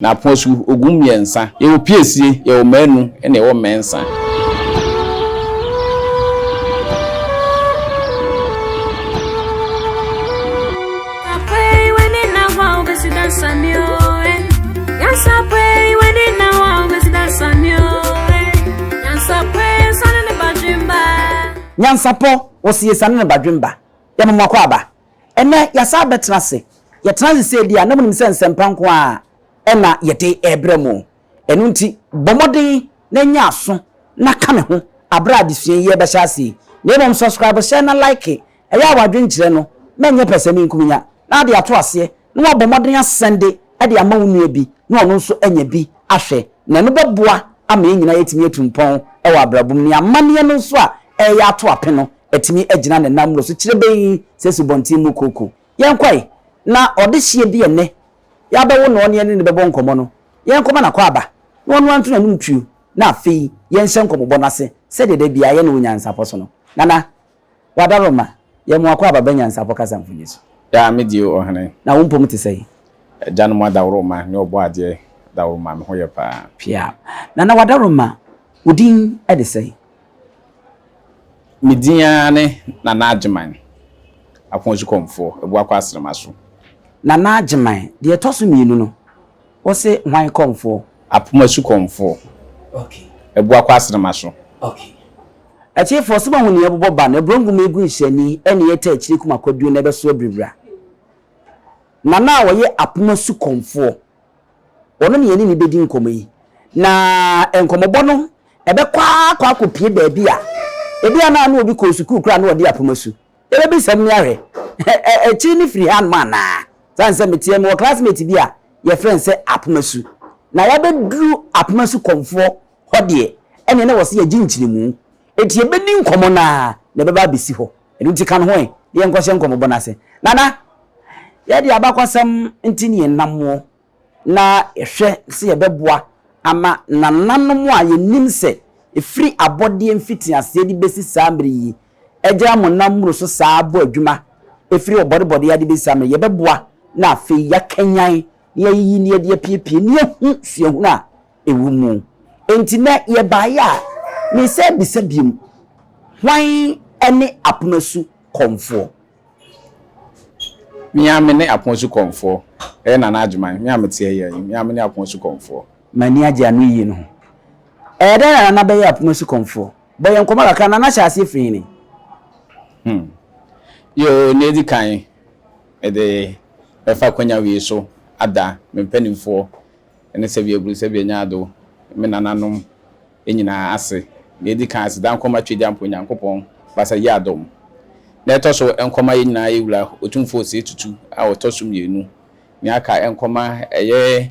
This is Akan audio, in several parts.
Na apoasu ogu mmiɛnsa. Yɛwɔ piesie, yɛwɔ mmaanu, ɛna yɛwɔ mmansa. Nyansapɔ, wɔse yɛsiane no badwemba, yɛma mo akwaaba. Ɛnnɛ, yɛasan abɛtena ase. Yɛtena ase sei deɛ a, na monim sɛ nsɛmpa nko ara na yɛde rebrɛ mo. Ɛno nti, bɔ mmɔden na nya aso na ka me ho berɛ a adesua yi rebɛhyɛ aseɛ yi. Na mmom subscribe, hyɛ na like. Ɛyɛ a w'adwenkyerɛ no, mɛnyɛ pɛsɛmenkominya na ade ato aseɛ na woabɔ mmɔden asɛnde de ama wo nua bi na ɔno nso anya bi ahwɛ. Na ɛno bɛboa ama yɛn nyinaa yɛatumi atu mpɔn wɔ abrabɔ mu. Ne amanneɛ no nso a ɛreyɛ ato ape no atumi agyina ne nan mmoro so kyerebenn sɛ asubɔnten mu kooko. Yɛnkɔe, na ɔdehyeɛ bi ɛnnɛ yɛabɛwo no ɔne yɛne no bɛbɔ nkɔmmɔ no, yɛnkɔma no akwaaba na ɔno ara nto n'anom tuo na afei yɛnhyɛ nkɔmmɔbɔ no ase sɛdeɛ da biara yɛne wo nyansapɔ so no. Nana, Wadaroma, yɛ mo akwaaba ba nyansapɔ kasa mfoni so. Yaa me die o ɔhene. Na wo mpom te sɛn? Agyanom adaworoma ne ɔbɔadeɛ adaworoma me ho yɛ paa. Pia. Nana Wadaroma, wo din de sɛn? Me din ara ne Nana Agyeman, Aponkye-Kɔmfoɔ, Abuakwa Asremaso. Nana Agyeman, deɛ ɛtɔ so mmienu no, wo se hwan kɔmfoɔ? Apomasu Kɔmfoɔ, Abuakwa Asremaso. Atiefoɔ, sɛ moahu nea ɛbobɔ ba no, aburonguma egu nhyɛni, ɛne ɛta akyire kum akwaduo na ɛbɛso abiribira. Nana a ɔyɛ Apomasu Kɔmfoɔ. Ɔno ne yɛne no bɛdi nkɔmmɔ yi. Na nkɔmmɔbɔ no, ɛbɛkɔ ara akɔ akɔpue baabi a, ebia na na obi kɔɔ sukuu koraa na ɔde apem asu. Yɛbɛbisa mu ahwɛ. Akyiri no firi hanom anaa? Sane sɛ meteɛ, mewɔ classmate bi a yɛfrɛ no sɛ Apemasu. Na yɛabɛduru Apemasu kɔmfoɔ hɔ deɛ, ɛnneɛ na ɛwɔ sɛ yɛgye nkyerɛmu. Enti yɛbɛdi nkɔmmɔ no ara na ɛbɛba abɛsi hɔ. Ɛno nti ka me ho ɛ na yɛnkɔhyɛ nkɔmmɔbɔ no ase. Nana, yɛde abakwasɛm nti ne yɛnam woɔ na yɛhwɛ sɛ yɛbɛboa ama nananom a yɛnim sɛ ɛfiri abɔdeɛ mfitiaseɛ de bɛsi saa mmerɛ yi agyina mo nam mmoroso saa bɔ adwuma ɛfiri ɔbɔdebɔdeɛ de bɛsi saa mmerɛ yi, yɛbɛboa na afei yɛakanyan na yɛayiyi na yɛde apiepie na yɛahu suahunu a ɛwɔ mu. Enti nnɛ yɛbaeɛ a, mesan bisa biom, hwan ne Apomasu kɔmfoɔ? Me ara mene Apomasu kɔmfoɔ. Ɛyɛ Nana Agyeman, me a mete ha yi ara yi, me ara mene Apomasu kɔmfoɔ. M'ani agye anoyie no ho. Ɛyɛ dɛn na Nana bɛyɛɛ Apomasu kɔmfoɔ? Bɔ yɛn nkɔmmɔ kakra, Nana hyɛɛ aseɛ firi hene? Hmm. Yoo, nea ɛdi kan, mede bɛfa akwanya wei so ada me mpanimfoɔ ne sɛbi aburu sɛbi anya ado me nananom nyinaa ase. Nea edi kan, aseda nkɔma Tweagyampɔ Nyankopɔn Basa yi adom. Na ɛtɔ so nkɔma yɛn nyinaa yɛ Wura Otumfoɔ Osei Tutu a ɔtɔ so mmienu. Nea aka nkɔma ɛyɛ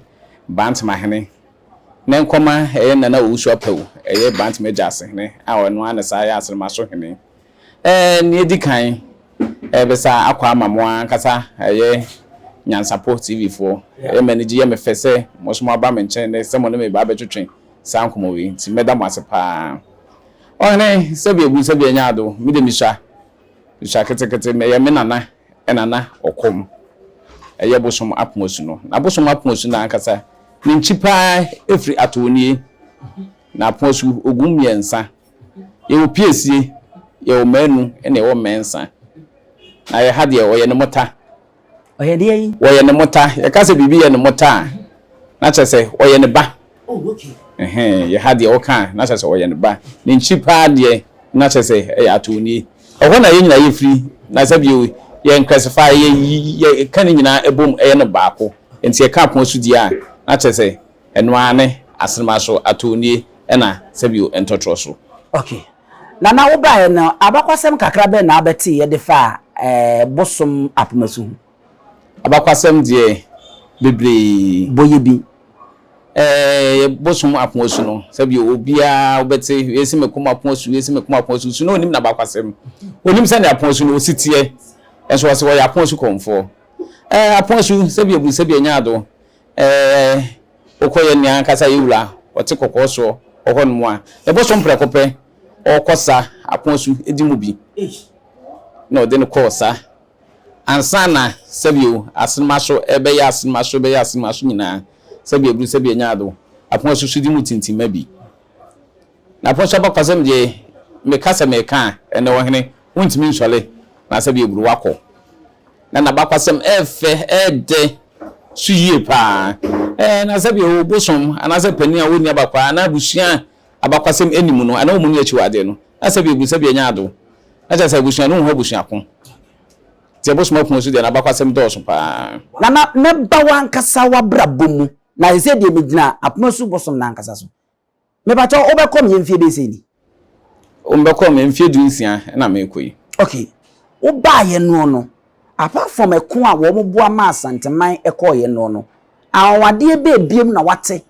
Bantama Hene. Na nkɔma ɛyɛ Nana Owusu Apawu, ɛyɛ Bantama Agyaasehene a ɔno ara na saa yɛ Aseremaso Hene. Ɛɛ, nea edi kan, ɛrebɛsa akɔ ama mo ankasa, ɛyɛ Nyansapɔ TV foɔ. Ɛyɛ me anigye, yɛ me fɛ sɛ mo nso moaba me nkyɛn nnɛ sɛ mo ne me reba abɛtwetwe saa nkɔmmɔ wei, nti mɛda mo ase pa ara. Ɔhene, sɛbi abu, sɛbi anya ado, me de mesua, mesua ketekete, mɛyɛ me nana nana ɔkɔm, ɛyɛ bosom apomasu no. Na bosom apomasu no ankasa, ne nkyi pa ara firi Atoonie, na apomasu ogum mmiɛnsa. Yɛwɔ piesie, yɛwɔ mmaanu ɛna yɛwɔ mmansa. Na yɛ ha deɛ ɔyɛ ne mota. Ɔyɛ deɛ yi? Ɔyɛ ne mota. Yɛka sɛ biribi yɛ ne mota a, na kyerɛ sɛ ɔyɛ ne ba. Oh, okay. Ɛhɛn, yɛ ha deɛ ɔka a, na kyerɛ sɛ ɔyɛ ne ba. Ne nkyi paa deɛ, na kyerɛ sɛ ɛyɛ atoonie. Ɛhɔ na yɛn nyinaa yɛfiri, na sɛ bio yɛn classify, yɛ yɛka ne nyinaa ɛbom ɛyɛ no baako. Nti yɛka apono so die a, na kyerɛ sɛ Ɛno ara ne asenema so atoonie ɛna sɛbio ntɔtorɔ so. Ok. Nana wo baeɛ no abakwasɛm kakra bɛn na wobɛteeɛ de faa eh bosom apomasu ho? Abakwasɛm deɛ bebree. Bɔ yɛ bi. Eh bosom apomasu no sɛbio obiara wobɛte wei se mekɔ m'apomasu wei se mekɔ m'apomasu nso na ɔnim n'abakwasɛm. Ɔnim sɛdeɛ apomasu no ɔsi teɛ nso ɔse ɔyɛ apomasu kɔmfoɔ. Eh apomasu sɛbio bu sɛbio anya ado Ɛɛ, wokɔyɛ nea ankasa yɛ wura ɔte kɔkɔɔ soɔ wɔ hɔ nom a, ne bosom prɛko pɛ, ɔrekɔ sa apono so di mu bi, na ɔde no kɔɔ sa. Ansa na sɛbio asenema so ɛbɛyɛ asenema so ɛbɛyɛ asenema so nyinaa. Sɛbi aburu sɛbi anya ado. Apon asusudi mu tintimma bi. Na apon so abakwasɛm deɛ, meka sɛ meka a, ɛnnɛ ɔhene, wontumi nsɔre na sɛbi aburu wakɔ. Na n'abakwasɛm ɛɛfɛ, ɛɛdɛ so yie paa. Ɛɛ, na sɛbi obosom anaasɛ panin a ɔnni abakwaa anaa abusua a abakwasɛm nni mu no, anaa wɔn nni akyiwadeɛ no, na sɛbi aburu sɛbi anya ado. Na kyerɛ sɛ abusua no nhu abusua ko. Nti ɛbosom apon so deɛ n'abakwasɛm dɔɔso paa. Nana, mɛba w'ankasa w'abrabɔ mu, na seesei deɛ megyina Apomasu bosom no ankasa so. Mepakyɛw, wobɛkɔ me mfie bɛyɛ sɛn ni? Wobɛkɔ me mfie 16 na merekɔ yi. Ok, wobaeɛ noɔ no, apart from ɛko a wɔn boa maa Asanteman kɔeɛ noɔ no, anwanwadeɛ bɛɛ biom na woate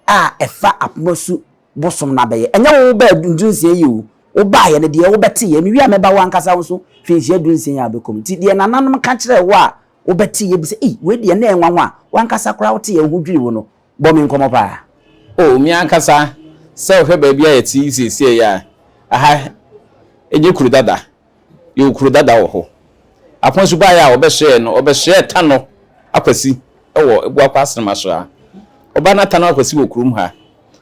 a ɛfa Apomasu bosom no abɛyɛ? Ɛnyɛ wo wobaa 16 yi o, wobaeɛ no deɛ wobɛteeɛ, mewie a mɛba wo ankasa wo nso mfinhyia 16 a wobɛkɔ mu. Nti deɛ nananom ka kyerɛɛ wo a wobɛteeɛ bi sɛ ei wei deɛ na ɛyɛ nwanwa a, w'ankasa koraa woteeɛ wo ho dwiri wo no, Bɔ me nkɔmmɔ paa. Oh, me ankasa, sɛ wohwɛ baabi a yɛte yi seesei yi a, aha nyɛ kuro dada. Yɛwɔ kuro dada wɔ hɔ. Aponsu baeɛ a wɔbɛsoɛɛ no, wɔbɛsoɛɛ Tanɔ Akwasi wɔ Abuakwa Asenema so ha. Ɔbaa na Tanɔ Akwasi wɔ kurom ha.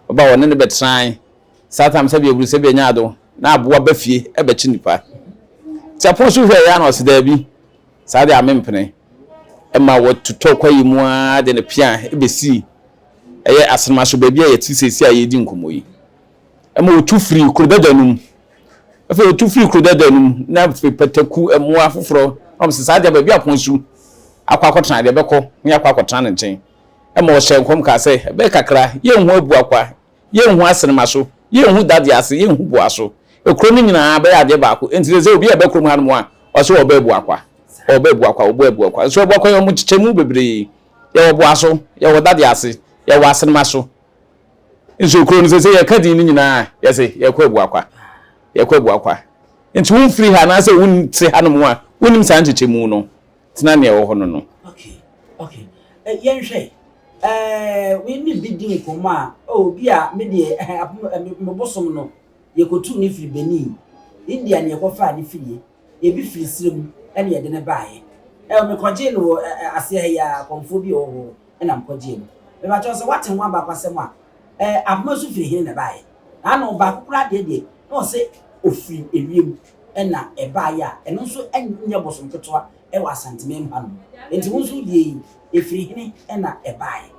Ɔbaa wɔne no bɛtenae. Saa tam sɛbi aburu sɛbi anya ado, na aboa ba fie bɛkye nnipa. Nti Aponsu hwɛeɛ ara na ɔse daabi. Saa deɛ a mempene. Ɛma wɔtotɔɔ kwaeɛ mu ara de no pea bɛsii ɛyɛ Asenema so baabi a yɛte seesei a yɛredi nkɔmmɔ yi. Ɛma wɔtu firii kuro dada no mu. Afei wɔtu firii kuro dada no mu na afei pataku, mmoa foforɔ na wɔn sɛ saa deɛ baabi a Aponsu akɔ akɔtena deɛ bɛkɔ na yɛakɔ akɔtena ne nkyɛn. Ɛma wɔhyɛɛ nkɔm kaa sɛ ɛbɛyɛ kakra yɛnhu Abuakwa Yɛnhu asenema so, yɛnhu dadeɛ ase, yɛnhu boa so. Ekuro no nyinaa bɛyɛ adeɛ baako. Enti sɛ sɛ obi ɛbɛ kurom hanom a, ɔse ɔɔba Abuakwa, ɔɔba Abuakwa, ɔɔba Abuakwa. Nso Abuakwa yɛwɔ nkyekyɛmu bebree. Yɛwɔ boa so, yɛwɔ dadeɛ ase, yɛwɔ asenema so. Nso ekuro no sɛ sɛ yɛka din no nyinaa a, yɛse yɛkɔ Abuakwa, yɛkɔ Abuakwa. Nti womfiri ha anaasɛ wonte hanom a, wonnim saa nkyekyɛmu no. Tena nea ɛwɔ hɔ no no. Okay, okay. Eh, yɛnhwɛ. Eh, we ne bi di nkɔmmɔ a, oh, bi a me deɛ, eh, apom, eh, me, me bosom no, yɛkɔtuu ne firi Benin, India ne yɛkɔfaa ne firiɛ, ebi firi serɛ mu ɛne yɛde no baeɛ. Eh, mekɔgyee no wɔ eh, eh, aseɛ ha yi ara, akɔmfoɔ bi a ɔwɔ hɔ ɛna mekɔgyee no. Mepakyɛw sɛ woate ho abakwasɛm a, eh, apoma nso firi he na ɛbaeɛ? Na ano baako koraa deɛ deɛ, na ɔse ɔfiri ewiem ɛna ɛbaeɛ a, ɛno nso nyɛ bosom ketewa ɛwɔ Asanteman mu hanom. Enti wo nso wo deɛ yi, ɛfiri hene na ɛbaeɛ?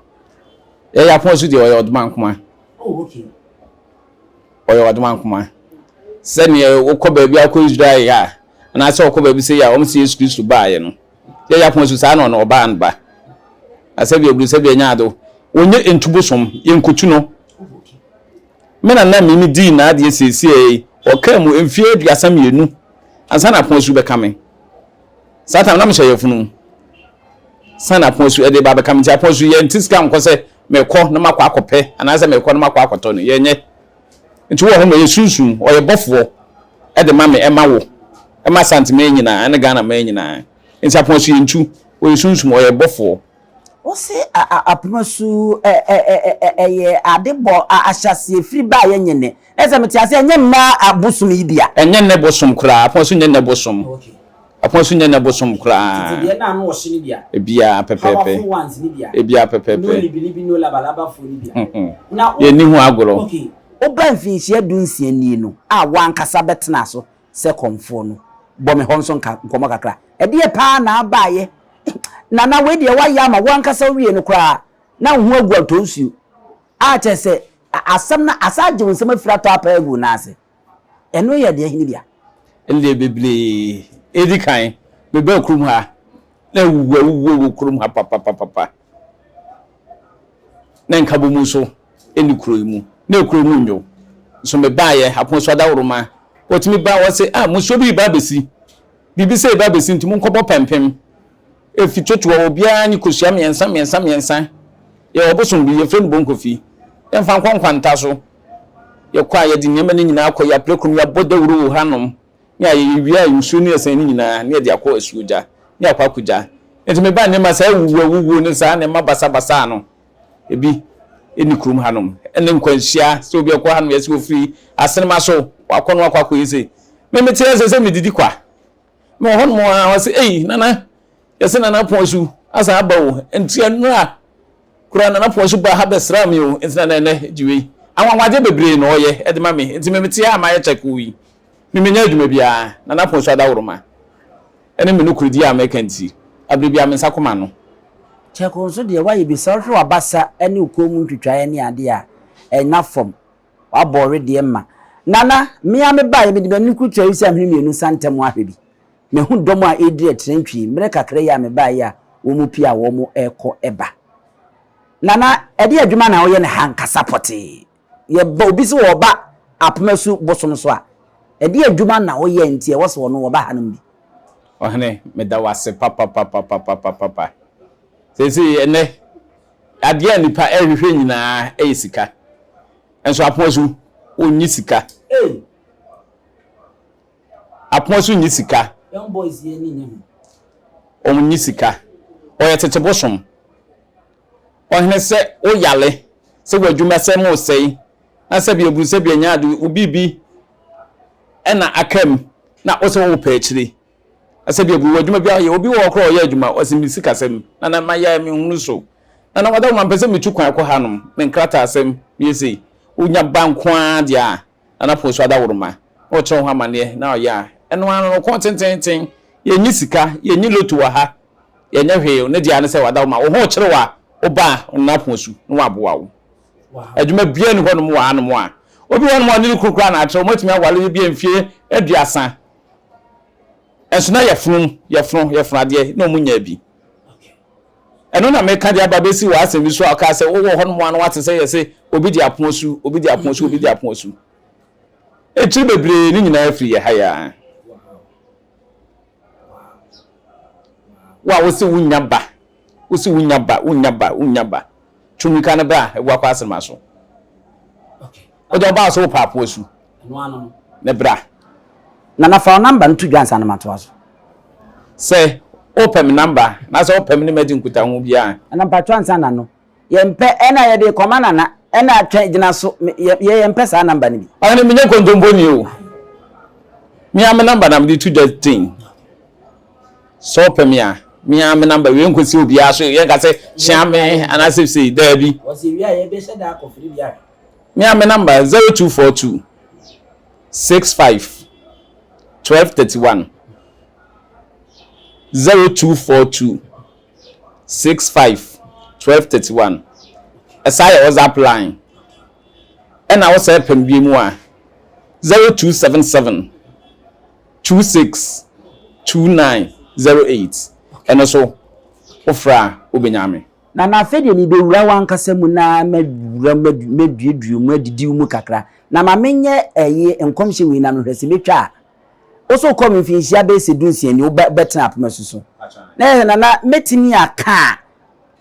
Yɛyɛ apoma nso deɛ ɔyɛ ɔdomankoma. Oh, okay. Ɔyɛ ɔdomankoma. Sɛdeɛ wokɔ baabi akɔ Israel a, anaasɛ wokɔ baabi sɛ yɛ a, wɔn sɛ Yesu Kristo baeɛ no. Yɛyɛ apoma nso saa na ɔno ɔbaa no ba. Na sɛbi aburu sɛbi anya ado. Wɔnyɛ ntu bosom, yɛnkotu no. Me nana me me dii n'adeɛ seesei yi, ɔkaa mu mfeɛ 32 ansa na apoma su bɛka me. Saa time na mehyɛ yafunu mu. San na apoma su ɛde ba bɛka me nti apoma su yɛnte sika nkɔ sɛ mekɔ na makɔ akɔpɛ anaasɛ mekɔ na makɔ akɔtɔ no yɛnyɛ. Nti wɔ hɔ ma yɛ sunsum ɔyɛ bɔfoɔ ɛde ma me ɛma wo ɛma Asante man nyinaa ɛne Ghana man nyinaa. Nti apoma su yɛntu ɔyɛ sunsum ɔyɛ bɔfoɔ. Wose apoma su ɛyɛ ade bɔ ahyɛaseɛ firi baeɛ nyɛ nnɛ. Na sɛ mete aseɛ ɛnyɛ nnɛ abosom yi bia. Ɛnyɛ nnɛ bosom koraa, apoma su nyɛ nnɛ bosom. Apoma su nyɛ nnɛ bosom koraa. Tete deɛ na ano ɔhye no bia. Ebia pɛpɛɛpɛ. Powerful ones no bia. Ebia pɛpɛɛpɛ. No libilibi no labalabafoɔ no bia. Na wo. Yɛnni ho agorɔ. Okay. Woba mfinhyia 16 nie no a w'ankasa bɛtenaa so sɛ kɔmfoɔ no, bɔ me hɔ nso nka nkɔmmɔ kakra. Ɛdeɛ paa na abaeɛ? Nana wei deɛ woayɛ ama wo ankasa wowie no koraa na wo ho agu atɔ nsuo a kyerɛ sɛ asɛm no asa agye wo nsam afiri atɔ apaa agu wo nan ase. Ɛno yɛ deɛ hene bia? Ɛno deɛ bebree. Ɛdi kan, mebaa kurom ha na awuwu awuwuo wɔ kurom ha papapapapa. Na nkabom nso ɛnni kuro yi mu. Na kuro yi mu nnwo. Nso mebaeɛ, Apono so adaworoma, wɔtumi ba wɔse, ah, musuo bi reba abɛsi. Biribi sɛ reba abɛsi nti monkɔbɔ pɛmpem. Ɛfi totoɔ, obiara nye kosua mmiɛnsa mmiɛnsa mmiɛnsa. Yɛwɔ bosom bi, yɛfrɛ no Bonkofi. Yɛmfa nkɔ nkwanta so. Yɛkɔ a, yɛde nneɛma no nyinaa kɔ, yɛaprɛ kurom, yɛabɔ dawuro wɔ hanom. Ne a yɛwie a, nsuo no yɛsɛn ne nyinaa ne yɛde akɔ asuogya, ne akɔ akɔgya. Nti mebaa nneɛma saa awuwu awuwuo ne saa nneɛma basabasa no, ebi nni kurom hanom. Ɛne nkwanhyia, sɛ obi ɛkɔ hanom yɛsɛ ofiri asenema so, wakɔ no wakɔ akɔyɛ sei. Me mete ase sɛ medidi kwa. Mewɔ hɔnom a, wɔse, ei, nana, yɛse nana pɔn asu, asan aba o, nti ɛnora. Koraa Nana Poɔ nso baa ha bɛsraa me o, nti na na ɛnɛ gye wei. Anwanwadeɛ bebree na ɔyɛ de ma me, nti me mete ha a mayɛ kyɛkoo yi, me mennya adwuma biara. Nana Poɔ nso adaworoma ne me nokorɛdie a meka nti, aberɛ biara me nsa kɔ m'ano. Kyɛkoo nso deɛ woayɛ bi, sɛ wohwɛ w'abasa ne wo kɔn mu ntwitwaeɛ ne adeɛ a, ɛnna fam. Wabɔ wedeɛ ma. Nana, me ara mebaeɛ, mede m'ani kurutua awisiaa mhene mmienu nsa ntam ahwɛ bi. Mahu dɔm a ɛrediri atirantwie mmerɛ kakra yi a mebaeɛ yi a wɔn pii a wɔn rekɔ ba. Nana, ɛdeɛ adwuma na woyɛ no ha ankasa pɔtee? Yɛba, obi sɛ ɔreba Apomasu bosom so a, ɛdeɛ adwuma na woyɛ nti ɛwɔ sɛ ɔno ɔba hanom bi? Ɔhene, meda wo ase papapapapapapa. Seesei ɛnnɛ, adeɛ a nnipa rehwehwɛ nyinaa yɛ sika. Nso Apomasu, wonnye sika. Ei! Apoa so nyi sika. Young boys yi ani nnye ho. Wɔn nyi sika. Ɔyɛ tete bosom. Ɔhene sɛ wo yale, sɛ w'adwuma sɛm resɛe, na sɛbi aburu sɛbi anya ade, wo biribi ɛna aka mu na wo sɛ wo pɛ akyire. Na sɛbi aburu w'adwuma bi ayɛ, obi wɔ hɔ koraa ɔyɛ adwuma, ɔse me sika sɛm, na na mayɛ me hunu so. Na na wada wo ma mpɛ sɛ metu kwan kɔ hanom, me nkrataa sɛm, meyɛ sei. Wonya ba nko ara deɛ a, na n'apon so adaworoma, na ɔkyerɛ wo ho amanneɛ, na ɔyɛ a, ɛno ara no, ɔko tenteenten. Yɛnnye sika, yɛnnye loto wɔ ha, yɛnyɛ hwee, ne deɛ ara ne sɛ wadaworoma, wo ho rekyere wo a, woba a, ɔno n'apon so na waboa wo. Adwuma biara nni hɔnom wɔ hanom a, obi wɔ hɔnom a ɔne ne kunu koraa na akyerɛ, wɔatumi aware bi a mfeɛ 30, nso na yɛfono, yɛfono, yɛfono adeɛ, na wɔnyaa bi. Ɛno na meka de aba bɛsi w'asɛm yi so a ɔkaa sɛ wowɔ hɔnom a na wate sɛ yɛse obi de apono su, obi de apono su, obi de apono su. Akyiri bebree ne nyinaa firi yɛ ha yi ara. Wo a wose wonnya ba, wose wonnya ba, wonnya ba, wonnya ba. Tu mmirika no bra Abuakwa Asenema so. Wode ɔbaa so wopɛ apoa su. Ne bra. Nana fa wo number no to dwa ansa na matoa so. Sɛ wopɛ me number na sɛ wopɛ me ne madi nkutaho biara. Nana mpakyɛw ansa na no yɛmpɛ ɛna yɛde kɔma Nana ɛna twɛn gyina so yɛ yɛmpɛ saa number no bi. Ɔhene menyɛ nkontomponi o. Me ara me number na mede to dwa tin. Sɛ wopɛ me a, me ara me number wei nkosi obiara so yɛnka sɛ kyea me anaasɛ sei daabi. Wɔsi ewia yɛbɛhyɛ da akɔ firi bi ahwɛ. Me ara me number 0242 65 1231 0242 65 1231 ɛsaa yɛ WhatsApp line ɛna wo sɛ pɛm bi mu a 0277 26 2908 ɛno so wofrɛ a wobɛnya me. Na na afei deɛ mebɛwura w'ankasa mu na mawura mu maduadua mu adidi wo mu kakra. Na ma menyɛ ɛyi nkɔmhyɛ wei na mehwɛ sɛ mɛtwa a. Wo so wokɔ me mfinhyia bɛyɛ sɛ dunsia ni wobɛtena apoma su so. Na yɛ sɛ nana mɛtumi aka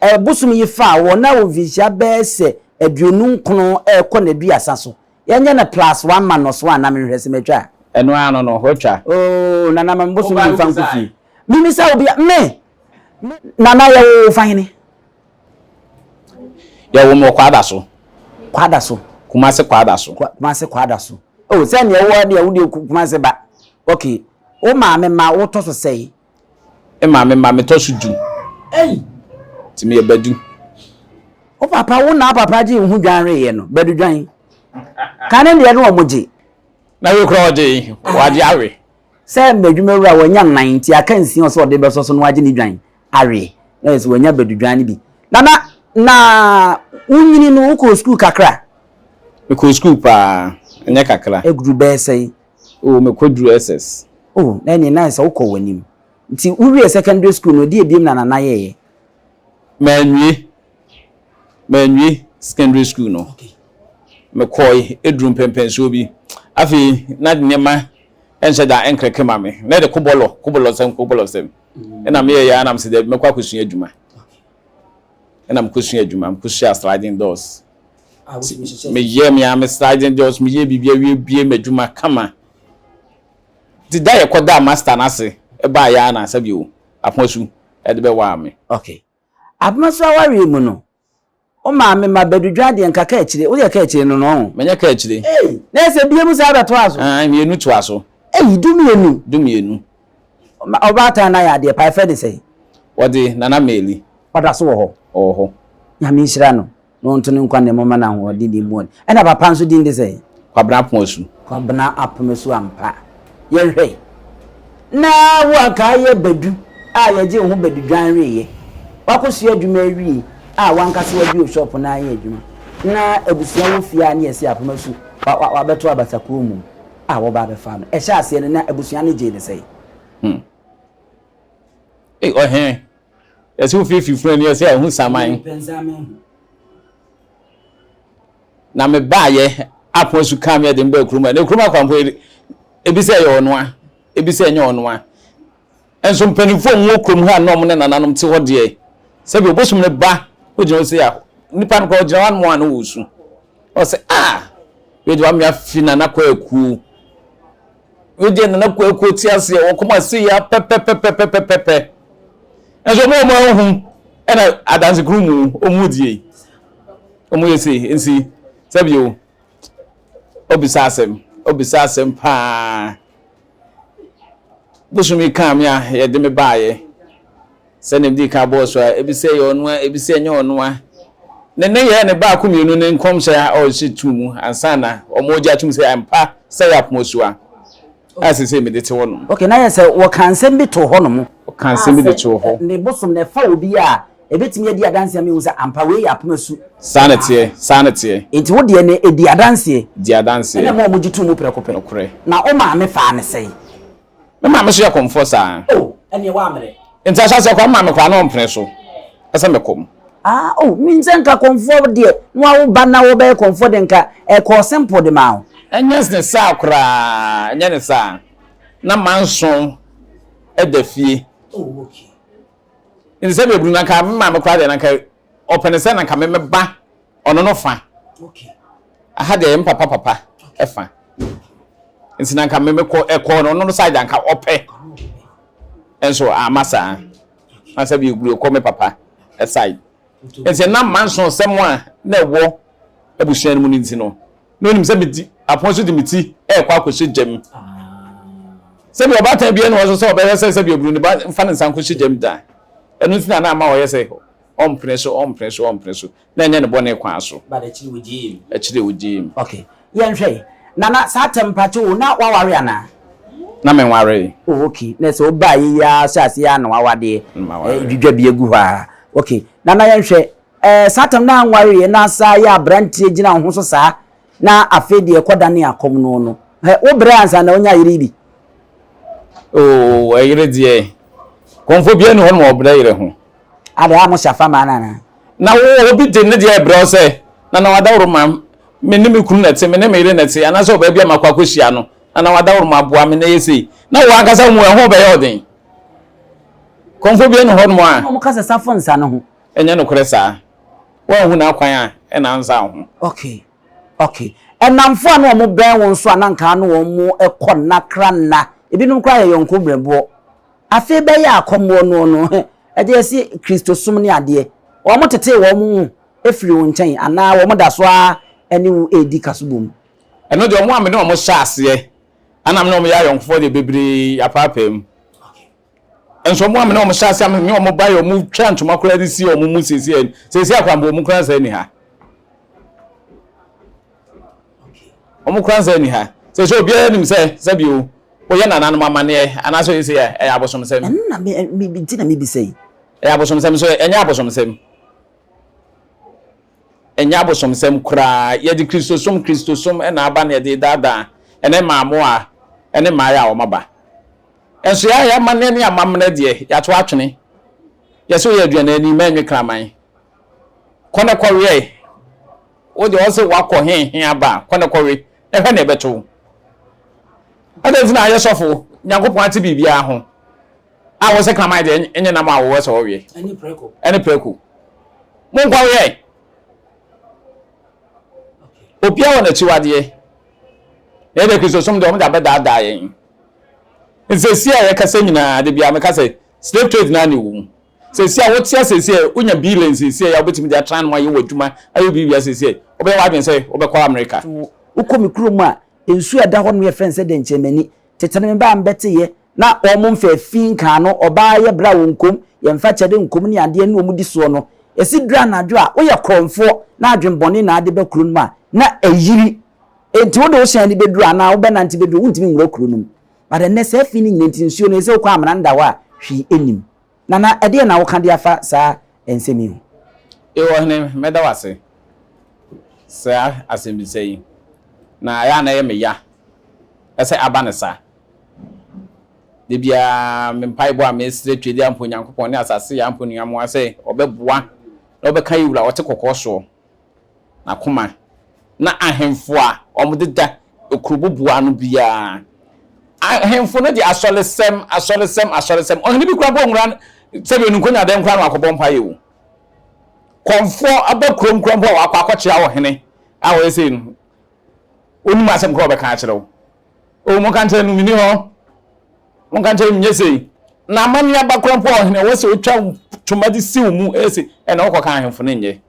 a bosom yi fa a wɔ na wɔ mfinhyia bɛyɛ sɛ 29 ɛrekɔ n'aduasa so. Yɛnyɛ no plus one minus one na menhwɛ sɛ matwa a. Ɛno ara no no, watwa. Oh, nana ma me bosom bi mfa nkɔ fie. Mimisa obi a, me! Nana yɛwoo wo fa hene? Yɛwoo me wɔ Kwadaso. Kwadaso. Kumasi Kwadaso. Kumasi Kwadaso. Oh, sɛ nea wowɔ deɛ wo deɛ Kumasi ba. Okay. Wo maame ma wotɔ so sɛe? Me maame ma metɔ so du. Ei! Nti meyɛ Badu. Wo papa, wo na papa gye wo ho dwan weeɛ no, Badu dwan. Kane deɛ no wɔn gye. Na wei koraa ɔgye, wagye awe. Sɛ m'adwumawura wanya nnan nti aka nsia ɔsɛ ɔde bɛsɔ so na wagye ne dwan awe. Na yɛ sɛ wanya badudwan no bi. Nana, na wonyini no wokɔɔ sukuu kakra? Mekɔɔ sukuu paa, ɛnyɛ kakra. Ɛduru bɛyɛ sɛn? Oh, mekɔduru SS. Oh, na ɛneɛ na sɛ wokɔ w'anim. Nti wowiee secondary school no, ɛdeɛ biom na Nana yɛeɛ? Manwie. Manwie secondary school no. Mekɔe, ɛduru mpɛnpɛnsoɔ bi. Afei, na nneɛma nhyɛ da nkrɛkɛ ma me. Na yɛde kobɔlɔ, kobɔlɔsɛm, kobɔlɔsɛm. Ɛna meyɛeɛ ara na mesɛ daabi, mɛkɔ akɔsua adwuma. Ɛna mekɔsua adwuma, mekɔsuaa sliding doors. Meyɛɛ me ara me sliding doors, meyɛɛ biribi awie bie m'adwuma kama. Nti da yɛkɔdaa master no ase baeɛ ara na sɛbi Apoasu de bɛwaa me. Okay. Apoasu awareɛ mu no, Wo maame ma badudwan deɛ nka ka akyire, woyɛ ka akyire no no ɔho. Menyɛ ka akyire. Ei, na ɛsɛ bie mu saa bɛtoa so. Aane, mmienu toa so. Ei, 12. 12. Ɔbaatan no ayɛ adeɛ pa, yɛfrɛ no sɛn? Wɔde Nana Meli. Ɔda so wɔ hɔ? Ɔwɔ hɔ. Nyame nhyira no na ɔnto ne nkwa nna mu mma no ahoɔden ne mu ɔden. Ɛna papa nso din de sɛn? Kwabena Apomasu. Kwabena Apomasu ampa. Yɛnhwɛ. Na wo anka ayɛ badu a yɛgye wo ho badu dwan weeɛ. Woakɔsua adwuma awie a w'ankasa wabue wo shop na ayɛ adwuma. Na abusua wɔ fie a ne yɛse Apomasu wabɛto abasakuo mu a wɔba abɛfa no. Ɛhyɛ aseɛ no na abusua no gyee no sɛn? Hmm. Ei, ɔhene, yɛsɛ wofiifi funu ani yɛsɛ ɛho saman. Na mebaayɛ apono so kaa me ɛde mbaa kurom a na kurom akwampo ebi sɛ ɛyɛ ɔnoa ebi sɛ ɛnyɛ ɔnoa nso mpanimfoɔ a wɔwɔ kurom ha na wɔn ne nananom te hɔ deɛ sɛbi obosom ne ba ogyina hɔ sɛ ya nipa no koraa ogyina hɔ anom a na wɔresu ɔsɛ a wei de wame afi nana kɔ akuo. Wei deɛ Nana Kwaku te aseɛ wɔkɔm ase yɛ pɛpɛpɛpɛpɛpɛ nso ɔmo a ɔmo ahu ɛna adansekuru mu ɔmo die ɔmo yɛ sei nsi sɛbi o obisa asɛm obisa asɛm paa bosom yi kaa me a yɛde me baayɛ. Sɛnea midii kan bɔɔ so a, ebi sɛ ɛyɛ ɔno a, ebi sɛ ɛnyɛ ɔno a. Ne nneyɛe ne baako mmienu ne nkɔmhyɛ a ɔrehyɛ too mu ansa na wɔregye atom sɛ ampa sɛ ɛyɛ apomosoa a seesei mede te hɔnom. Okay, na ayɛ sɛ wɔka nsɛm bi too hɔnom. Wɔka nsɛm bi de too hɔ. A sɛ ne bosom no ɛfa obi a, ɛbɛtumi adi adanseɛ ama yɛahu sɛ ampa wei yɛ apomasu. Saa na ɛteɛ, saa na ɛteɛ. Enti wo deɛ no, ɛdi adanseɛ. Di adanseɛ. Ɛna ɛma wɔgye too mu prɛko pɛ. Nokorɛ. Na wo maame faa no sɛn? Me maame nso yɛ kɔmfoɔ saa. Oh, ɛneɛ woammerɛ. Nti ahyɛaseɛ koraa me maame koraa na ɔmpene so sɛ mekɔ mu. Ah, oh, menim sɛ nka kɔmfoɔ deɛ na wawo ba na wobɛyɛ kɔmfoɔ deɛ nka ɛkɔɔ simple de maa wo. Ɛnyɛ ne saa koraa, ɛnyɛ ne saa. Na manso da fie. Oh, okay. Nti sɛ bɛburu na nka me maame koraa deɛ na nka ɔpɛ ne sɛ na nka me meba ɔno no fa. Okay. Aha deɛ ɛyɛ me papa papa ɛfa. Nti na nka me mekɔ ɛkɔ no ɔno no side anka ɔpɛ. Nso ama saa. Na sɛ bi eguru ɛkɔ me papa side. Nti na manso sɛm a na ɛwɔ abusua no mu no nti no na onim sɛ medi apɔn so de me ti ɛrekɔ akɔhyɛ gyam. Sɛbi ɔbaatan biara ni hɔ nso sɛ ɔbɛhwɛ sɛ sɛbi eburu ne ba mfa ne nsa nkɔhyɛ gyam da. Ɛno nti na na ama ɔyɛ sɛ ɔmpene so ɔmpene so ɔmpene so. Na ɛnyɛ ne bɔne kwan so. But akyiri wogyee mu. Akyiri wogyee mu. Okay. Yɛnhwɛ. Nana, saa tɛm mpakyɛ o, na waware anaa? Na menwaree. Oh okay. Na sɛ wobaa yɛ yi ara hyɛ aseɛ ara na wawadeɛ. Maware. Dwidwa bi agu hɔ ara. Okay. Nana yɛnhwɛ. Ɛɛ saa tɛm na anwareeɛ na saa yɛ aberanteɛ gyina wo ho so saa na afei deɛ ɛkɔdane akɔm no no. Hɛ, wo brɛ ansa na wonya yere yi bi? Oh, ɛyere deɛ, kɔmfoɔ biara nni hɔ nom a ɔbrɛ yere ho. Adɛn a mohyɛ afa maa no anaa? Na wo, obi de ne deɛ rebrɛ wo sɛ, Nana w'adaworoma, me ne me kunu na ɛte, me ne me yere na ɛte, anaasɛ ɔbaa bi a makɔ akɔhyia no, Nana w'adaworoma boa me na ɛyɛ sei. Na wo ankasa wo mu ɛho bɛyɛ wo den. Kɔmfoɔ biara nni hɔnom a. Ɛna wɔka sɛ safo nsa no ho. Ɛnyɛ nokorɛ saa. Woanhu n'akwan a, ɛna ansa wo ho. Okay, okay. Nnamfo a na wɔbɛn wo nso a na anka ne wɔn kɔ nna kra nna, ebinom koraa yɛ yɔnko berɛboɔ. Afei bɛyɛ akɔmmoɔ noɔ no, ɛdeɛ yɛse Kristosom ne adeɛ, wɔn tetee wɔn ho firii wo nkyɛn anaa wɔn da so ara ne wo redi kasobɔ mu? Ɛno deɛ wɔn a me ne wɔn hyɛ aseɛ na me ne wɔn yɛ ayɔnkofoɔ deɛ bebree apaapae mu. Nso wɔn a me ne wɔn hyɛ aseɛ a me ne wɔn baeɛ wɔn twa ntoma koraa de si wɔn mu seesei seesei akora mpo wɔn koraa nsa nni ha. Wɔn koraa nsa nni ha. Seesei obiara nim sɛ sɛbi o woyɛ nananom amanneɛ anaasɛ oyɛ sei a ɛyɛ abosomsɛm. Ɛno na me me nti na mebisa yi. Ɛyɛ abosomsɛm so ɛnyɛ abosomsɛm. Ɛnyɛ abosomsɛm koraa. Yɛde Kristosom Kristosom na aba na yɛde daadaa ɛne mmaamoa ɛne mmaeɛ a wɔaba. Nso yɛn yɛn amanneɛ ne amammerɛ deɛ yɛato atwene. Yɛsɛ woyɛ aduanani mɛnwe kraman. Kɔ na kɔweɛ. Wo deɛ ɔse wakɔ he he aba a, kɔ na kɔwe na hwɛ nea ɛbɛto wo. Adɛn nti na ayɛ sɔfo, Nyankopɔn ate biribiara ho, a wo se kraman deɛ ɛnyɛ nam a wowɔ sɛ ɔweɛ. Ɛne prɛko. Monkɔweɛ. Obiara wɔ n'akyiwadeɛ. Na yɛde Kristosom deɛ wɔn de abɛdaadaa yɛn. Nsɛsi a yɛkasa nyinaa, de biara meka sɛ slave trade naa na ɛwɔ mu. Seesei a wote ase seesei a wonya billion seesei a wobɛtumi de atena no ayɛ w'adwuma ayɛ biribiara seesei a wobɛyɛ w'adwene sɛ wobɛkɔ Amerika. So wokɔ me kurom a, nsuo a ɛda hɔ no yɛfrɛ no sɛ dɛnkyɛmmani. Tete no mebaa mebɛteeɛ na wɔn mfa fi nkaa no, ɔbaa yɛ bra wɔn nkom, yɛmfa kyɛde nkom ne adeɛ ne wɔn di soɔ no. Yɛse duru anadwo a, woyɛ korɔmfoɔ na adwenbɔne na ade ba kuro no mu a, na ayiri. Enti wode wo hyɛn no bɛduru anaa wobɛnante bɛduru, wontumi nwura kuro no mu. But ɛnnɛ saa fi no nyina nti nsuo no, ɛsɛ wokɔ amena no da hɔ a, hwee nnim. Nana, ɛdeɛn na woka de afa saa nsɛm yi ho? Ee ɔhene, mɛda wo ase saa asɛmmisa yi, na ɛyɛ a na ɛyɛ me ya sɛ aba no saa. Da biara me mpaebɔ a mesrɛ Twedeampo Nyankopɔn ne asase yɛ ampo nuamoa sɛ ɔbɛboa na ɔbɛka yɛ wura a ɔte kɔkɔɔ soɔ n'akoma na ahemfo a wɔdeda kuro boboa ano biara ahemfo no de asɔresɛm asɔresɛm asɔresɛm ɔhene bi kura bɔ nwura sɛbi onu nkonya dɛm kura no akɔbɔ mpaeɛ o kɔmfoɔ aba kurom kura mpo a wakɔ akɔkyea ɔhene a ɔyɛ sei no onim asɛm kora ɔbɛka akyerɛ wo O, monka nkyerɛ no, menni hɔ. Monka nkyerɛ no, menyɛ sei. Na amanneɛ aba koraa mpo a ɔhene wɔ sɛ ɔtwa twoma de si wo mu ɛsɛ ɛna wokɔka ahemfo no nyɛ.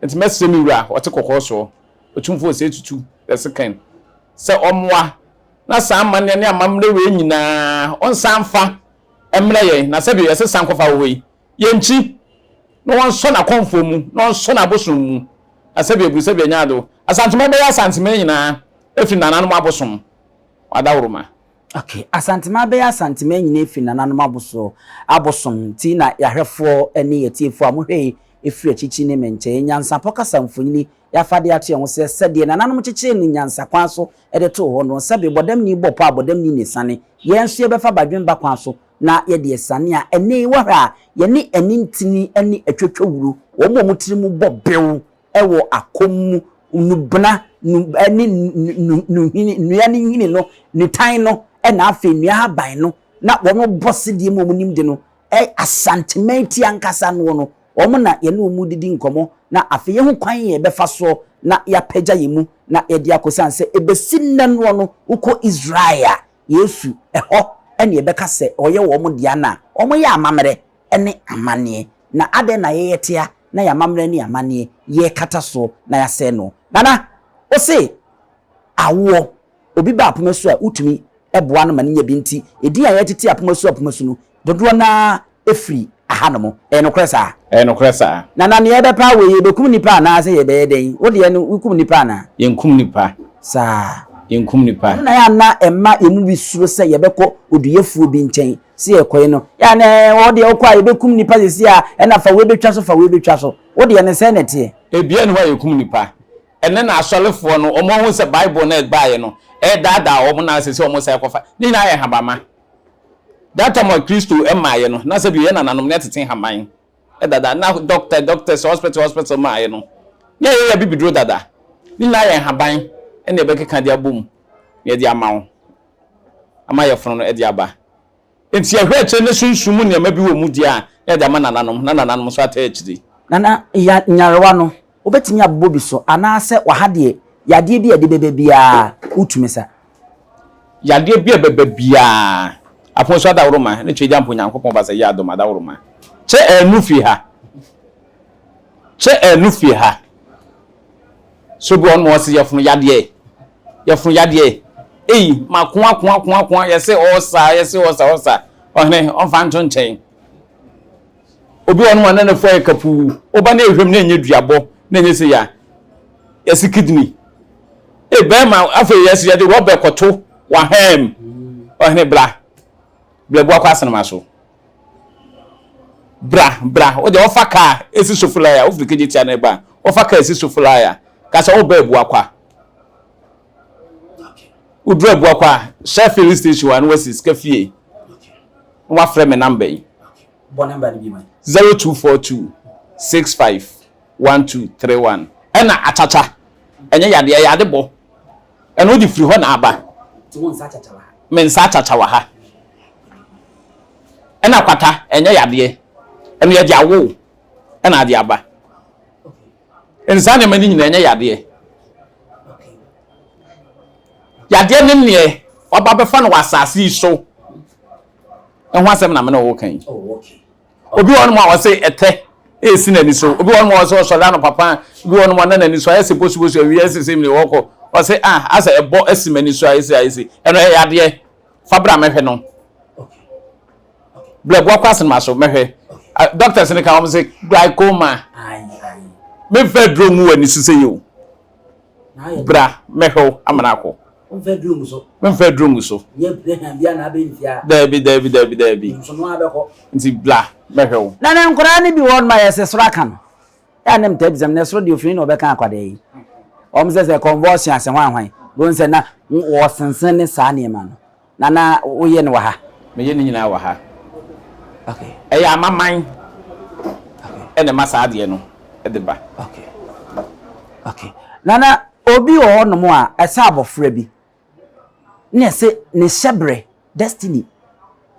Nti mɛsrɛ me wura ɔte kɔkɔɔ soɔ, Otumfoɔ Osei Tutu the second, sɛ ɔmmoa na saa amanneɛ ne amammerɛ wei nyinaa ɔnsan mfa mmrɛ yɛn, na sɛdeɛ yɛse san kɔfa wɔ hɔ yi, Yɛnkyi, na wɔnsɔ n'akɔmfoɔ mu, na wɔnsɔ n'abosom mu, na sɛdeɛ aburu sɛdeɛ anya ado. Asanteman bɛyɛ Asanteman nyinaa afiri nananom abosom adaworoma. Ok, Asanteman bɛyɛ Asanteman nyinaa afiri nananom aboso abosom nti na yɛahwɛfoɔ ne yɛatiefoɔ a mohwɛ yi firi akyikyi ne menkyɛn. Nyansapɔ kasa mfonini yɛafa de ato yɛn ho sɛ sɛdeɛ nananom kyekyeree no nyansa kwan so de too hɔ no, sɛbe bɔdamni bɔ pɔ a bɔdamni na ɛsiane. Yɛn nso yɛbɛfa badwemba kwan so na yɛde asiane a ɛnnɛ yi wɔhwɛ a yɛne anintini ne atwatwawuro, wɔn a wɔn tiri mu bɔ bew wɔ akɔm mu, nnubena nu ne nu nu nhini, nnua no nhini no, nnutan no, ɛna afei nnua ahaban no, na wɔn bɔ sedeɛ mu a wɔn nim de no, ɛ Asanteman ti ankasa noɔ no, wɔn na yɛne wɔn didi nkɔmmɔ, na afei yɛhu kwan yɛ yɛbɛfa soɔ na yɛapagya yɛn mu na yɛde akɔ, siane sɛ ɛbɛsi nnɛ noɔ no, wokɔ Israel a, Yesu, ɛhɔ na yɛbɛka sɛ ɔyɛ wɔn dea no a, wɔyɛ amammerɛ ne amanneɛ. Na adɛn na yɛyɛ tea na yɛn amammerɛ ne amanneɛ yɛkata soɔ na yɛasɛe noɔ? Nana, wo se awoɔ, obi ba apoma su a, wotumi boa no ma no nya bi nti, edin a yɛtete apoma su apoma su no, dodoɔ no ara firi ahanom. Ɛyɛ nokorɛ saa? Ɛyɛ nokorɛ saa. Nana, nea yɛbɛpɛ awɔ yi, yɛbɛkum nnipa anaa sɛ yɛbɛyɛ dɛn? Wo deɛ no, wokum nnipa anaa? Yɛnkum nnipa. Saa. Yɛnkum nnipa. Ɛno na ɛyɛ a na ɛma yɛn mu bi suro sɛ yɛbɛkɔ oduyɛfoɔ bi nkyɛn sɛ yɛkɔe no. Yɛ a na ɛɛ, wo deɛ wokɔ a yɛbɛkum nnipa seesei a, ɛna fa wei bɛtwa so, fa wei bɛtwa so. Wo deɛ no, sɛn na ɛteɛ? Ebiara nni hɔ a yɛkum nnipa. Ɛnnɛ na asɔrefoɔ no, wɔahu sɛ Bible no a ɛbaeɛ no, ɛredaadaa wɔn na seesei wɔsan kɔfa. Ne nyinaa yɛ nhabamma. That time a Kristo maaeɛ no, na sɛbi yɛn nananom na ɛtete nhaban dada, na doctor, doctors, hospital, hospital maaeɛ no, na yɛyɛ abibiduro dada. Ne nyinaa yɛ nhaban na yɛbɛkeka de abom na yɛde ama wo, ama yɛfono no de aba. Nti yɛhwɛ akyire ne sunsum mu nneɛma bi wɔ mu deɛ a, na yɛde ama nananom, na nananom nso ataa akyire. Nana, ya nyarewa no, wobɛtumi abobɔ bi so anaasɛ waha deɛ yadeɛ bi a ɛde bɛba biara wotumi sa? Yadeɛ bi a ɛbɛba biara, Aponso adaworoma ne Tweagya-Mpo Nyankopɔn Basa yi adom adaworoma. Kyɛ ɛnu fie ha. Kyɛ ɛnu fie ha. So bi ɔno ɔse yɛfono yadeɛ. Yɛfono yadeɛ. Ei, mako ako ako ako yɛse ɔsa yɛse ɔsa ɔsa. Ɔhene ɔmfa nto nkyɛn. Obi wɔ hɔ nom a na n'afu ayɛ kapuu. Woba na ehwam na ɛnyɛ duabɔ na ɛnyɛ sei a, yɛse kidney. Ei bɛrima afei yɛse yɛde rɔba kɔto w'ahaam. Ɔhene bra, bra bu akɔ asenema so. Bra, bra, wo deɛ wɔfa kaa esi Sofolaya, wofiri Kejetia na ɛba a, wɔfa kaa esi Sofolaya, ka sɛ woba Abuakwa. Woduru Abuakwa a, Shell filling station hɔ a na wasi sika fie. Na wafrɛ me number yi. Bɔ number no bi ma. 0242 65 1231. Ɛna akyakya, ɛnyɛ yadeɛ, ɛyɛ ade bɔ. Ɛno wode firi hɔ na aba. Nti wo nsa akyakya wɔ ha? Me nsa akyakya wɔ ha. Ɛna kwata, ɛnyɛ yadeɛ. Ɛno yɛde awo wo, ɛna ade aba. Nsaa nneɛma no nyinaa ɛnyɛ yadeɛ. Yadeɛ ne neɛ waba bɛfa no wɔ asase yi so. Ɛho asɛm na me ne wo ka yi. Oh, Obi wɔ hɔnom a ɔse ɛtɛ esi n'ani so. Obi wɔ hɔnom a ɔse ɔsɔre anɔpa paa. Obi wɔ hɔnom a na n'ani so ayɛ sɛ bosubosu awia ɛsɛ sɛ mene wɔkɔ. Ɔse ah asɛ ɛbɔ asi m'ani so ayɛ sei ayɛ sei. Ɛno ɛyɛ adeɛ. Fa bra mɛhwɛ no. Bra bua kɔ asenema so mɛhwɛ. Doctors no ka wɔn sɛ glaucoma. Memfa aduro ngu w'ani so sɛ yɛ o. Bra mɛhwɛ wo amana akɔ. Memfa aduro ngu so. Daabi daabi daabi daabi. Nti bra mɛhwɛ wo. Na ne nkwadaa no bi wɔ hɔ nom a yɛsɛ soro aka no. Yɛ a na metaa bisa no, na soro deɛ ofiri na ɔbɛka akwadaa yi? Wɔn sɛ sɛ convulsion ase hwan hwan. Bohu sɛ na wɔsensen ne saa nneɛma no. Na na woyɛ no wɔ ha? Meyɛ ne nyinaa wɔ ha. Okay. Ɛyɛ amaman okay. ɛna ɛma saa adeɛ no de ba. Okay. Okay. Na na obi wɔ hɔnom a ɛsɛ abɔfra bi na ɛsɛ ne hyɛbrɛ destiny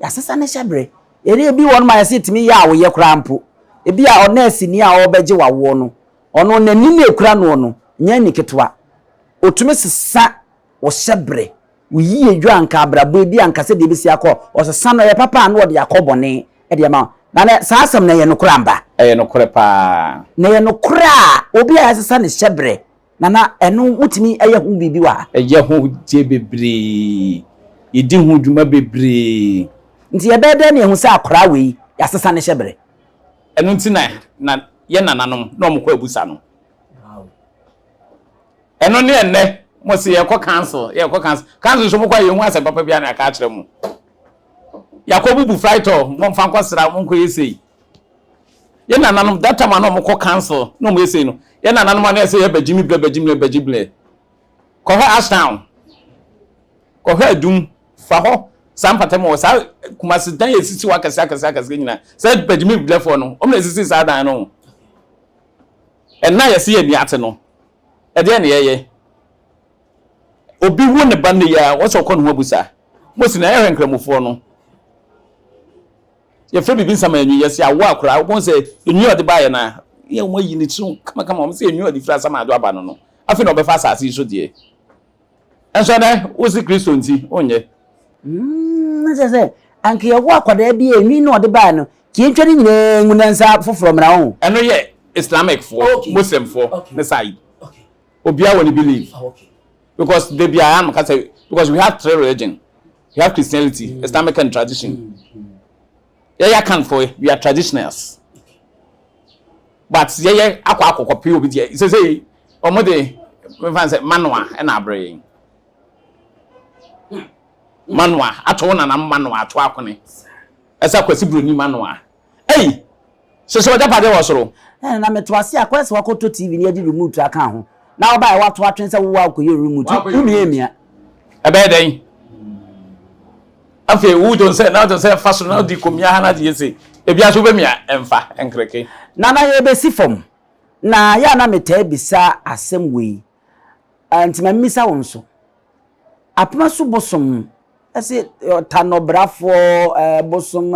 yɛasesa ne hyɛbrɛ ɛne ebi wɔ hɔnom a yɛsɛ tumi yɛ a woyɛ koraa mpo ebi a ɔnɛɛseni a ɔrebɛgye wawoɔ no ɔno n'ani na ekura noɔ no nyɛ ani ketewa otumi sesa wo hyɛbrɛ Wo yie dwo anka abrabɔ ebi anka sɛdeɛ ɛbɛsi akɔ ɔsesa no ɛyɛ papa a na ɔde akɔ bɔne de ama wo. Na na saa asɛm no ɛyɛ nokorɛ ampa? Ɛyɛ nokorɛ paa. Na ɛyɛ nokorɛ a obi a yɛasesa ne hyɛbrɛ na na ɛno wotumi yɛ ho biribi wɔ ha? Ɛyɛ ho deɛ bebree. Yɛdi ho dwuma bebree. Nti yɛbɛyɛ dɛn na yɛahu sɛ akwadaa wei yɛasesa ne hyɛbrɛ? Ɛno nti na na yɛn nananom na wɔkɔ abusa no. Ɛno ne ɛnnɛ mo se yɛkɔ council yɛkɔ council council nso mokɔ a yɛhu asɛm papa biara na yɛaka akyerɛ mo. Yɛakɔ bubu frytol momfa nkɔ sra monkɔ yɛ sei. Yɛ nananom that time a na wɔkɔ council na wɔyɛ sei no yɛ nananom a na yɛsɛ yɛ bɛgyimi blɛ bɛgyimi blɛ bɛgye blɛ. Kɔhwɛ Ashtown kɔhwɛ Adum fa hɔ saa mpata mu wɔ saa Kumasi dan yɛ sisi hɔ akɛse akɛse akɛse nyinaa sɛ bɛgyimi blɛfoɔ no wɔn na esisi saa dan no. Ɛnna yɛse yɛn ani ate no, ɛdeɛn na yɛyɛ? Obi wo ne ba nnɛ yi ara, wɔsɛ ɔkɔ ne ho abusa. Mose na yɛhwɛ nkramofoɔ no. Yɛfrɛ biribi nsamanwi, yɛse awo akora, wobɛhu sɛ enwi a ɔde baeɛ no a, yɛ wɔn ayi ne tiri ho kamakama, wɔn sɛ enwi a ɔde firi asamado aba no no, afei na ɔbɛfa asase yi so deɛ. Nso ɛnɛ, wosi Kristo nti, wonyɛ. Mm, na kyerɛ sɛ, anka yɛwo akwadaa bi a enwi na ɔde baeɛ no, ka yɛntwa ne nyinaa ngu na nsa foforɔ mmra ho. Ɛno yɛ Islamic foɔ, okay. Muslim foɔ okay. ne side. Okay. Obiara wɔ ne belief. Oh, okay. Because de biara anam kasa because we have three religion. We have Christianity, Islamic and tradition. Yɛyɛ Akanfoɔ, we are traditionals. But yɛyɛ akɔ akɔkɔpe obi deɛ sesei wɔn de mefa sɛ manoa ɛna abrɛ yɛn. Manoa ato wo nanam manoa ato akone. Ɛsɛ akwasi buroni manoa. Ei! Hyehyɛ w'agyapadeɛ wɔ soro. Ɛna na meto ase a kɔyɛ sɛ wakɔtɔ TV ne yɛde remote aka ho na wobaeɛ wato atwene sɛ wowɔ akɔyɛ remote womiamia. Ɛbɛyɛ dɛn? Afei wo dwon sɛ na wodwon sɛ fa soro na wode kɔmia ha na ade yɛ sei. Ebia nso wobɛmia ɛmfa nkreke. Nana yɛbɛsi fam na yɛ a na metaa bisa asɛm wei nti ma memmisa wo nso. Apoma so bosom ɛse ɔtanɔbrafoɔ bosom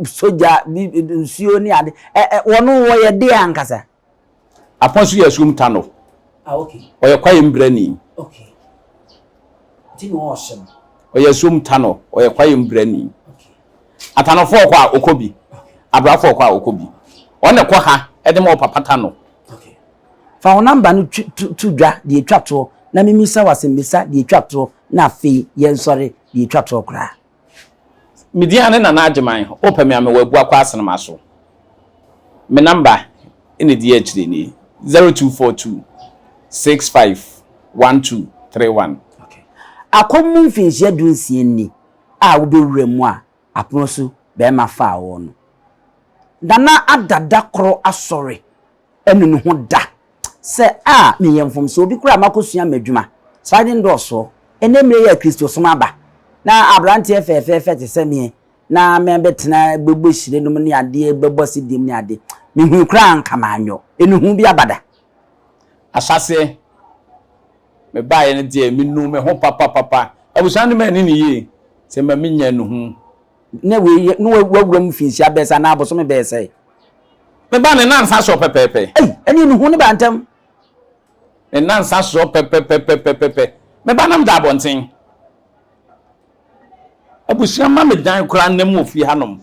sogya nsuo ne ade wɔn wɔyɛ deɛ ankasa? Apɔn so yɛ asuom tanɔ. Ah, okay. Ɔyɛ kwaeɛ mbrani. Okay. Nti na ɔɔhyɛ no. Ɔyɛ asuom tanɔ, ɔyɛ kwaeɛ mbrani. Okay. Atanɔfoɔ kɔ a ɔkɔ bi. Okay. Abrafoɔ kɔ a ɔkɔ bi. Ɔno na ɛkɔ ha ɛde ma ɔpapa tanɔ. Okay. Fa wo namba no to to dwa deɛ etwa toɔ na mimisa wo asɛmmisa deɛ etwa toɔ na afei yɛnsɔre deɛ etwa toɔ koraa. Me din ane Nana Agyeman, wopɛ me a mewɔ Abuakwa Asenema so. Me number na ɛdi akyire nie, 0242 65 1231. Okay. Akɔm mu mfinhyia dunsia ni a wobɛwura mu a apono so bɛrima faa woɔ no. Nana ada da koro asɔre anu ne ho da sɛ, A, meyɛ mfomsoɔ bi koraa a makɔsua m'adwuma. Sliding door soɔ. Ɛnnɛ mmerɛ yi a Kristosom aba, na aberanteɛ fɛɛfɛɛfɛ te sɛ meɛ na mɛbɛtena bɛbɔ hyire nom ne adeɛ, bɛbɔ asediem ne ade, mehui koraa anka manyɔ. Enuhu bi aba da. Ahyɛaseɛ mebaeɛ no deɛ menuu me ho papapapa. Abusua no manni no yie sɛ ma menya nuhu. Na wei yɛ, na wawura mu mfinhyia bɛyɛ sɛ anaa abosome bɛyɛ sɛ. Me ba, ne nnansa soɔ pɛpɛɛpɛ. Ei, ɛneɛ ne hu no baa ntɛm. Ne nnansa soɔ pɛpɛpɛpɛpɛpɛ. Me ba nam da abɔnten. Abusua ma me dan koraa nnam wɔ fie hanom.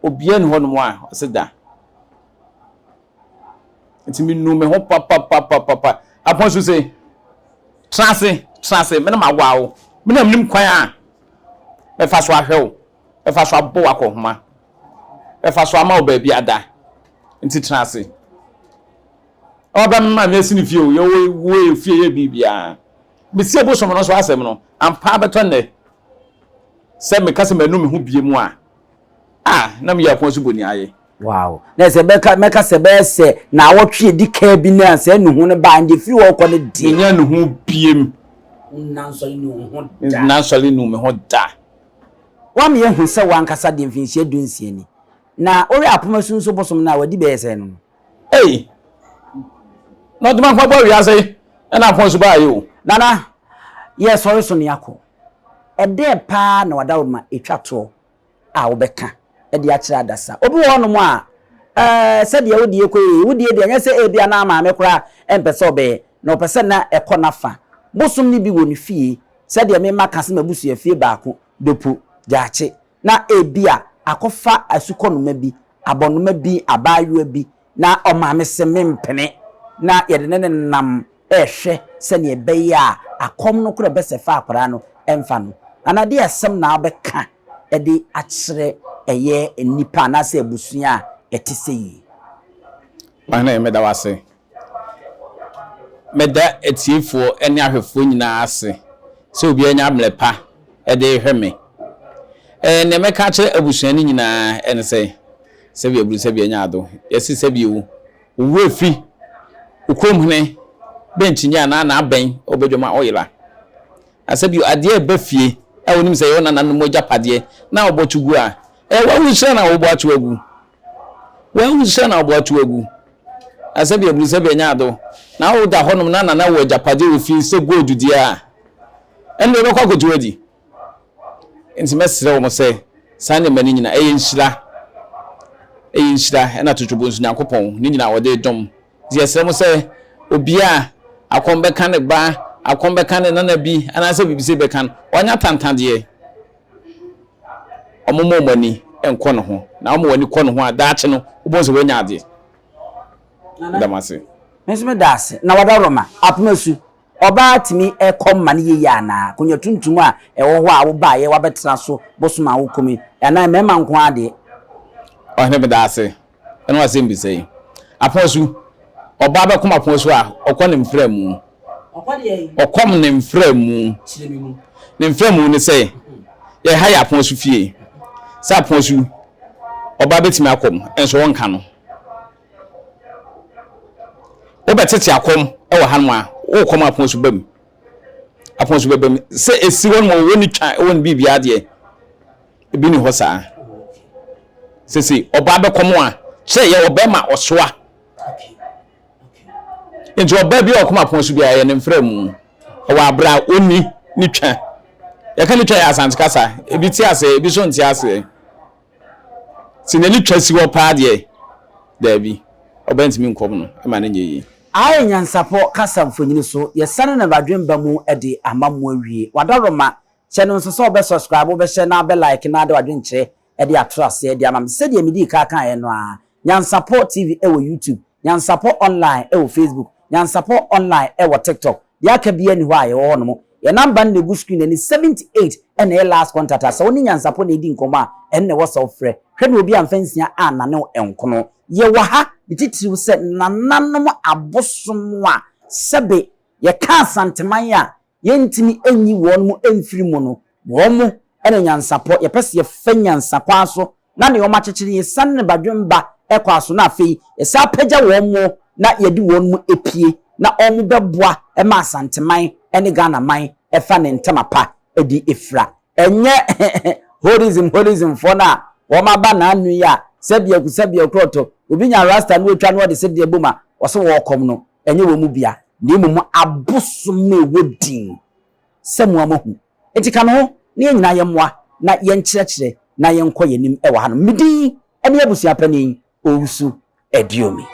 Obiara nni hɔnom a ɔse da. Nti menu me ho papapapapa. Apɔn so se, tena ase, tena ase, me na mawaa wo. Me na menim kwan a mɛfa so ahwɛ wo, mɛfa so abɔ wo akɔnhoma. bɛfa so ama wo baabi ada. Nti tena ase. Ɔba me maame asi ne fie o, yɛwɔ wɔ yɛ fie yɛ biribiara. Mesie bosom no so asɛm no, ampa abɛtɔ nnɛ. Sɛ meka sɛ manu me ho bie mu a, a na meyɛ ako asu bɔni ayɛ. Wow. Na sɛ bɛka mɛka sɛ bɛyɛ sɛ naawɔtwe edi kan bi na sɛ nuhu no baa ndeɛ firi hɔ kɔ no deɛ. Menya nuhu biem. Nna nsɔre nu wo ho da. Nna nsɔre nu me ho da. Woama yɛahu sɛ w'ankasa deɛ mfinhyia dunsia ni, na wohwɛ apem asunso bosom no a wadi bɛyɛ sɛn no no. Ei! Na ɔde m'akoma bɔ wiase ɛna apɔn so baayɛ o. Nana, yɛ sɔre so ne akɔ. Ɛdɛn paa na w'adaworoma ɛtwa toɔ a wobɛka de akyerɛ adasa? Obi wɔ hɔnom a, ɛɛ, sɛdeɛ wo deɛ kɔ yie, wo deɛ deɛ ɛnyɛ sɛ ebia na maame koraa mpɛ sɛ ɔbɛyɛ, na ɔpɛ sɛ na ɛkɔ n'afa. Bosom no bi wɔ ne fie, sɛdeɛ me mma ka sɛ m'abusua fie baako, Dopo, Gyaakye, na ebia akɔfa asukɔnoma bi, abɔnoma bi, abaayewa bi, na ɔmaame se mempene, na yɛde ne nenam rehwɛ sɛnea ɛbɛyɛ a akɔm no koraa bɛsɛ fa akwadaa no mfa no. Anaa deɛ asɛm na wobɛka de akyerɛ ɛyɛ nnipa anaasɛ abusua a ɛte sɛ yie? Ɔhene, meda wo ase. Meda atiefoɔ ne ahwɛfoɔ nyinaa ase sɛ obiara nya mmerɛ pa de rehwɛ me. Nea mɛka akyerɛ abusua no nyinaa ne sɛ, sɛbi aburu sɛbi anya ado, yɛse sɛbi o, wo werɛ fi wo kurom hene bɛnkyinyi anaa n'abɛn wɔ badwam a ɔyera. Na sɛbi adeɛ a ɛba fie a wonim sɛ ɛyɛ wo nananom agyapadeɛ na wobɔ to gu a, ɛyɛ w'ahohyira na wobɔ ato agu. W'ahohyira na wobɔ ato agu. Na sɛbi aburu sɛbi anya ado, na woda hɔnom na nana wɔ agyapadeɛ wɔ fie sɛ gold deɛ a, ɛnde wobɛkɔ akɔtu adi. Nti mɛsrɛ wɔn sɛ saa nneɛma no nyinaa ɛyɛ nhyira, ɛyɛ nhyira ɛna totorobonsu Nyankopɔn ne nyinaa ɔde dom. Nti yɛsrɛ mo sɛ obiara a akɔm bɛka ne ba, akɔm bɛka ne nana bi anaasɛ biribi sei bɛka no, ɔnyɛ atantadeɛ. Wɔmma wɔn ani nkɔ ne ho, na wɔma wɔn ani kɔ ne ho a, daakye no wobɛhu sɛ wɔanya adeɛ. Meda mo ase. Me nso meda ase. Na wadaworoma, apem asu. Ɔbaa tumi kɔ ma no yie anaa? Akonnwa tuntum a ɛwɔ hɔ a wobaeɛ wabɛtena so bosom a wokɔ mu yi, anaa mmarima nko ara deɛ? Ɔhene meda ase ɛne w'asɛm bisa yi. Apoasu, ɔbaa bɛkɔm apoasu a, ɔkɔ ne mfra mu. Ɔkɔm ne mfra mu. Ne mfra mu ne sɛ, yɛ ha yɛ apoasu fie. Sɛ apoasu, ɔbaa bɛtumi akɔm, nso wɔnka no. Wobɛtete akɔm wɔ hanom a, wokɔm apɔn so ba mu. Apɔn so bɛba mu. Sɛ esi hɔ nom wɔ ne twa wɔ ne biribiara deɛ, ebi ni hɔ saa. Sese ɔbaa bɛkɔm a, kyerɛ yɛ ɔbɛma ɔsoa. Nti ɔbaa bi a ɔkɔm apɔn so biara yɛ ne mfra mu. Ɛwɔ abere a ɔnni ne twa. Yɛka ne twa yɛ Asante kasa. Ebi te aseɛ, ebi nso nte aseɛ. Sɛ n'ani twa si hɔ paa deɛ, daabi, ɔbaa ntumi nkɔm no ma no nyɛ yie. Ae Nyansapɔ kasa mfonini so yɛsane no badwemba mu de ama mo awie. W'adaworoma, kyɛ no nso sɛ wobɛ subscribe, wobɛhyɛ na abɛ like na ade w'adwenkyerɛ de ato aseɛ de ama me. Sɛdeɛ medii kan kaeɛ no ara, Nyansapɔ TV wɔ YouTube, Nyansapɔ Online wɔ Facebook, Nyansapɔ Online wɔ TikTok. Deɛ aka biara nni hɔ a yɛwɔ hɔnom. Yɛn number no na ɛgu screen no ani, 78 na ɛyɛ last contact a sɛ wo ne Nyansapɔ na ɛredi nkɔmmɔ a, ɛno na ɛwɔ sɛ wofrɛ. Hwɛ na obi amfa nsia annane wo nkono. Yɛwɔ ha ne titiriw sɛ nananom abosom a sɛbe yɛka Asanteman a yɛntumi nyi wɔn mfiri mu no, wɔn na nyansapɔ, yɛpɛ sɛ yɛfa nyansa kwan so na nea wɔakyekyere yɛn siane ne badwemba kwan so, na afei yɛsan apagya wɔn na yɛde wɔn apue na wɔbɛboa ma Asanteman ne Ghanaman fa ne ntama pa de afira. Ɛnyɛ holism holism foɔ no a wɔn aba n'ano yi a sɛbiaku sɛbiaku ɔtɔ obi nya rasta na otwa na ɔde sedeɛ bom a wɔse wɔrekɔm no, ɛnyɛ wɔn mu bia, na mmom abosom no a ɛwɔ din sɛ mo ara moahu. Enti ka me ho na yɛn nyinaa yɛmmoa na yɛnkyerɛkyerɛ na yɛnkɔ yɛn anim wɔ hanom. Me din ne Abusua Panin Owusu Aduomi.